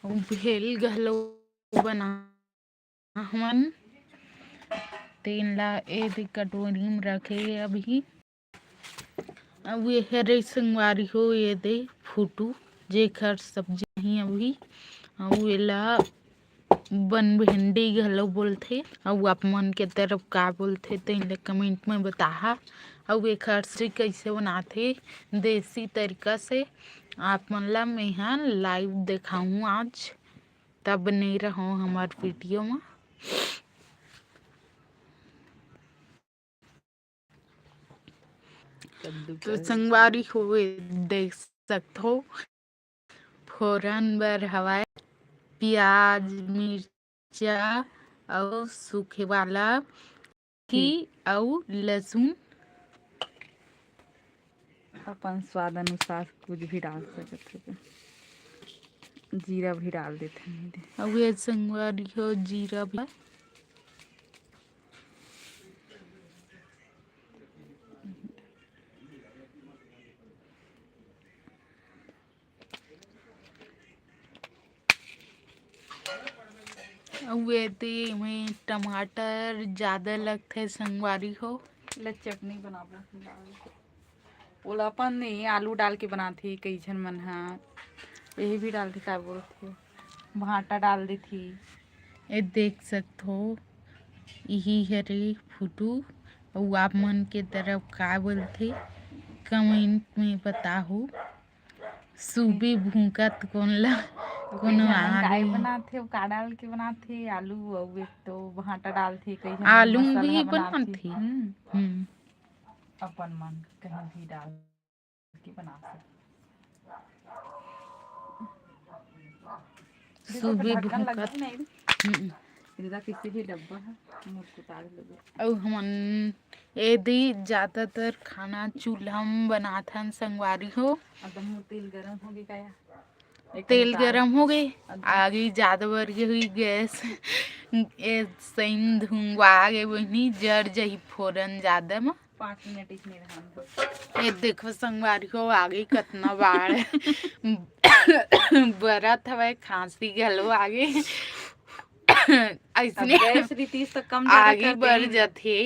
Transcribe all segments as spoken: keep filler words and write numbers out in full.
अउ भेल घलो बना हवन, तेन ला ए दे कटोरी म रखे हे अभी। अउ ये हरे संगवारी हो, ये दे फुटू, जेखर सब्जी ही अभी। अउ एला बन भेंडी घलो बोलथे, अउ आप मन के तरफ का बोलथे, तेन ल comment में बताहा। अउ एखर सब्जी कइसे बनाथे देसी तरीका से, आप मन ला मेहा live देखाहूँ आज, तब बने रहो हमर video म। तो संगवारी हो, देख सकथो, फोरन बर हवय प्याज, मिर्चा अउ सूखे वाला की अउ लहसुन। अपन स्वाद अनुसार कुछ भी डाल सकत हो, जीरा भी डाल देथे। अउ ये संगवारी हो, जीरा भी। अउ एदे एमे टमाटर जादा लगथे संगवारी हो। ले चटनी बनाबो। ओला अपन ये आलू डाल के बनाथे कई झन मन ह, यही भी डालथे, का बोलथे, भांटा डाल देथे। ए देख सकथो, इही हरे फुटू। अउ आप मन के तरफ का बोलथे, comment में बताहू। सूबे भूंकत कोन ला, कोनो आगे बनाथे, का डाल के बनाथे, आलू अउ एक तो भांटा डालथे, कई झन आलू मसाला भी बनाथे। हम्म। हम्म। अपन मन कहीं भी डाल के बना सकथे। सूबे भूंकत। हम्म। इधर किसी भी डब्बा है, मुझको तार लगे। अउ हमन एदे ज्यादातर खाना चूल्हा म बनाथन संगवारी हो। एकदम तेल गरम हो गया का? तेल गरम हो गए, आगी ज्यादा बर गए हुई गैस। ए सही म धुंगवा गए बहिनी, जर जही फोरन ज्यादा म। पाँच मिनट इसमें रहन दो। ए देखो संगवारी हो, आगे कतना बाढ़ बरत हवय, खांसी घलो आगे। ऐसने गैस रितीस तो कम ज्यादा आगे कर बर देही। जथे,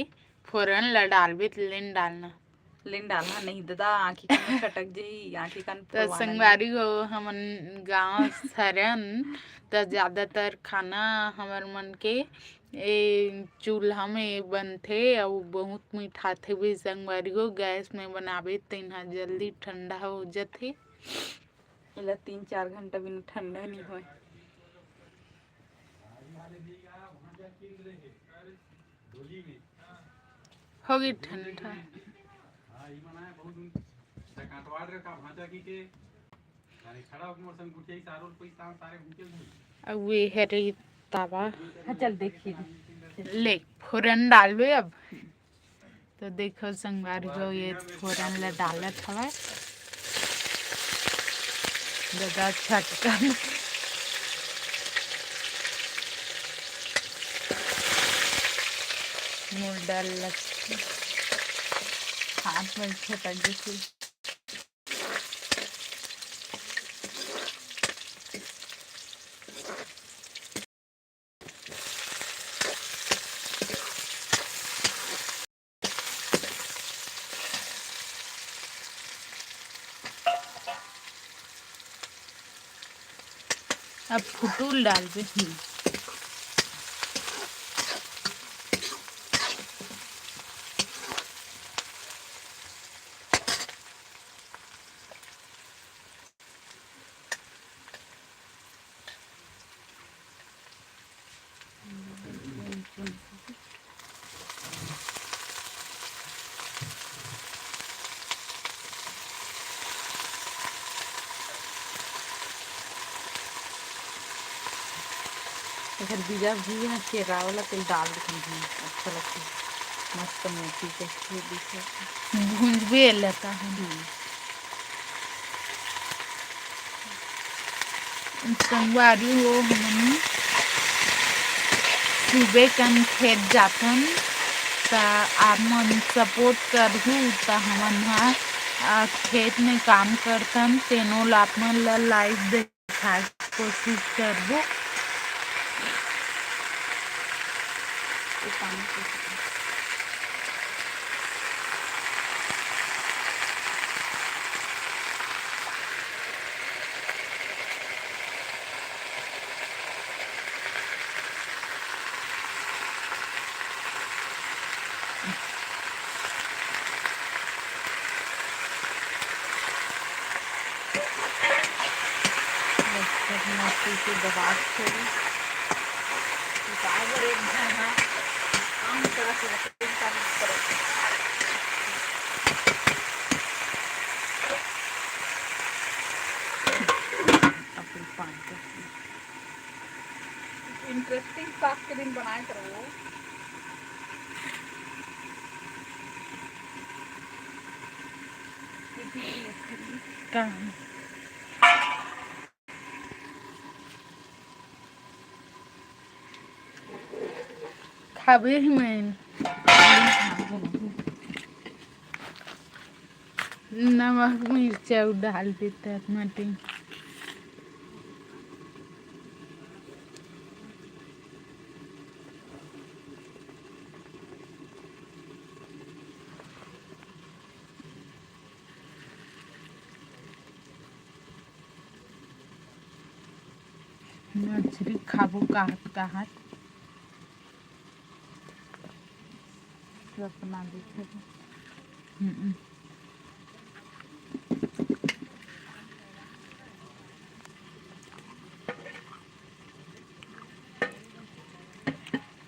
फोरन ला डालबे त लेन डालना। लेन डालना नहीं दादा, आँखी कन छटक जही, आँखी कन तो पुरवाना संगवारी हो, हमन गाँव सरन त ज्यादातर खाना हमर मन के ए चूल्हा में बनथे, अउ बहुत मिठाथे भी संगवारी हो। गैस में बनाबे तेन ह जल्दी ठंडा हो जथे। एला तीन चार घंटा बिना ठंडा नहीं होय। होगे ठंडा। अउ ये हरे तावा। हाँ, चल देखिए। ले, फोरन डालबे अब। तो देखो संगवारी हो, ये फोरन ला डालत हवय। दादा छटकन मोर डर लगथे, हाथ में छटक जथे। अब फुटूल डालबे। एकर बीजा भी है, केरा वाला तेल डाल देथन, अच्छा लगथे, मस्त मोटी के दिखथे। भूंजबे लता है। हम्म। संगवारी हो, हमन सुबे कन खेत जाथन, त आप मन support करहू, त हमन ह, आ, खेत में काम करथन, तेनो ल आप मन ल live देखाए। कोशिश करबो। मस्ती से दबा के छोड़ी। उतार बर एक झन ह काम करत हे, लेकिन काम करत हे। अपन पाँच इंटरेस्टिंग साग के दिन बनाए करो। कहाँ? खाबे ही मैं। नमक मिर्चा डाल देता है माटी। मछली खाबो कहत कहत सपना देखे। हम्म।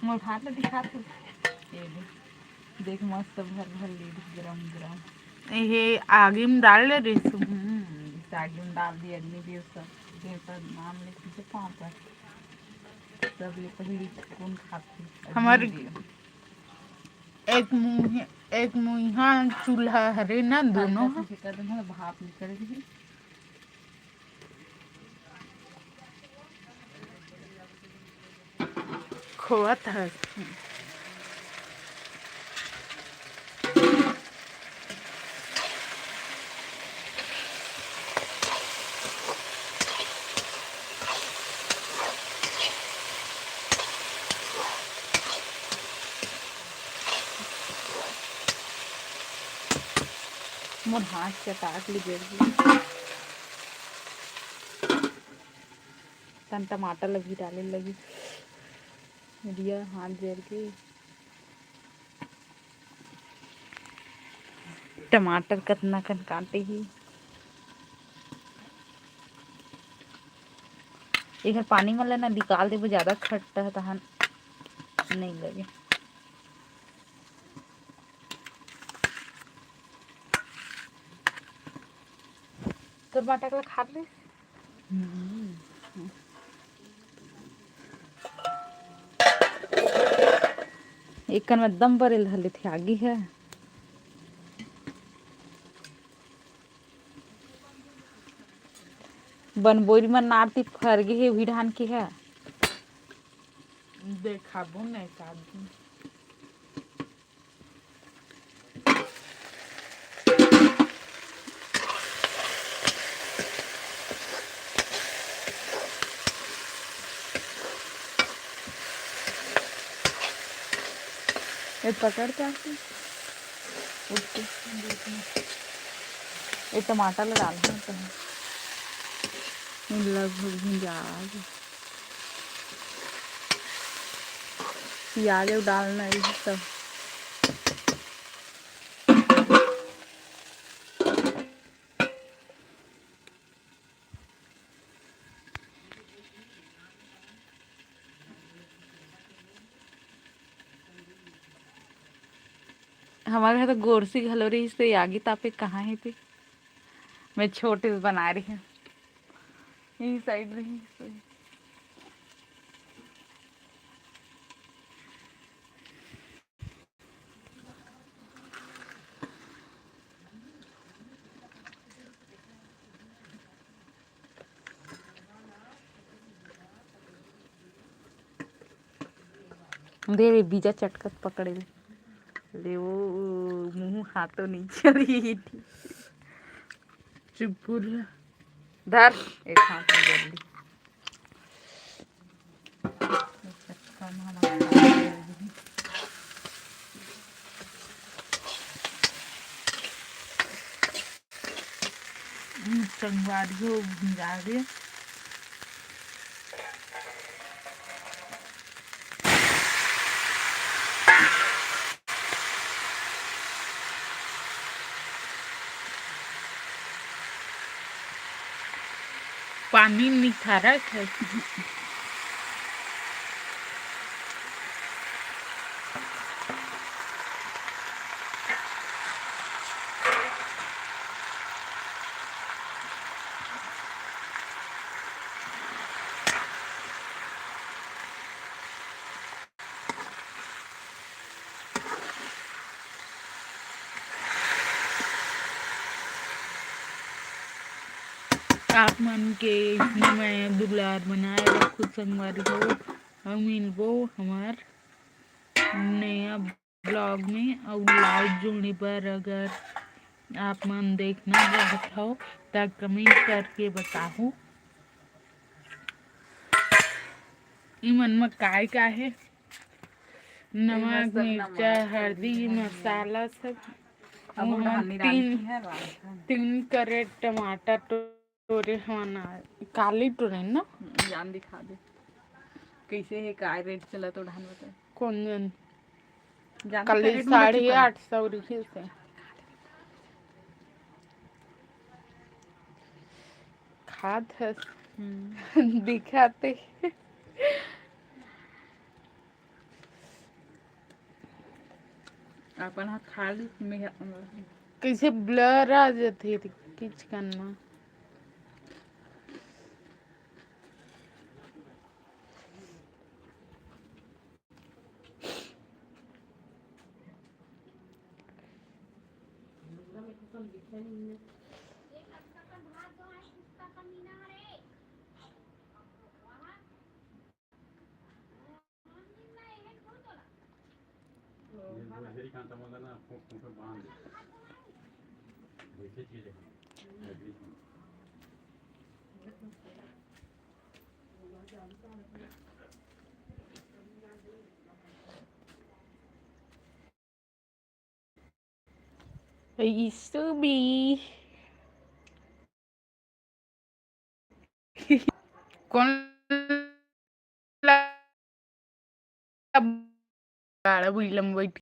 मोर भात ल दिखात हो। ये दे। देख, मस्त भर भर ले दिस, गरम गरम। ये आगी में डाल ले रही सु। हम्म, इस आगी में डाल दी, अग्नि देव सब देवता नाम लेके पीछे पाँव पर। सब ले पहली कौन खाती? हमारे अग्नि देव। एक मुँह, एक मुँहा चूल्हा हरे ना, दोनों हल्का सा सेका दे, भाप निकल रही। खोवत हस। मोर हाथ चटाक ले जर गे। तन टमाटर ल भी डाले लगी। रिया हाथ जर गे। टमाटर कतना कन काटे ही। एकर पानी मन ल ना निकाल देबो, ज्यादा खट्टा ह तहन नइ लगे। तोर बाटा के खा ले। एकन में दम बरेल धर लेथे आगी है। बनबोरी मन नारती फरगे हे, उही ढान के हे। देखाबो न एकाध दिन। ए, पकड़ के आके। उठ के। ये टमाटर ला डालना तो है। ये लगभग भुंजा गे। प्याज अउ डालना, यही सब। हमारे घर तो गोरसी घलो रहिस, तो ये आगी तापे कहाँ हे ते? मैं छोटे से बना रही हूँ, यही साइड रही, तो दे रे, बीजा चटकत पकड़े ले। ले वो मुंह हाथों नहीं चली। चुप पूरा। धर, एक हाथ में जल्दी। संगवारी हो, भुंजा गे। पानी निखारत हे। आप मन के इसने मैं दुलार बनाए रखू संगवारी हो। हम मिलबो हमार नया ब्लॉग में। और लाइव जुड़े बर अगर आप मन देखना चाहत हो त कमेंट करके बताहू। इमन म काय का हे? नमक, मिर्चा, हल्दी, मसाला सब। अब हम तीन, तीन कैरेट टमाटर टोरे हवन। काली टोरे ना? जान दिखा दे कैसे हे, काय रेट चला तो धान बता। कौन जन? काली साढ़े आठ सौ रुपये से खात हस। दिखाते। अपन हा खाली में कैसे ब्लर आ जाथे किचकन में। कौन ला गाड़ा बुइला में बैठ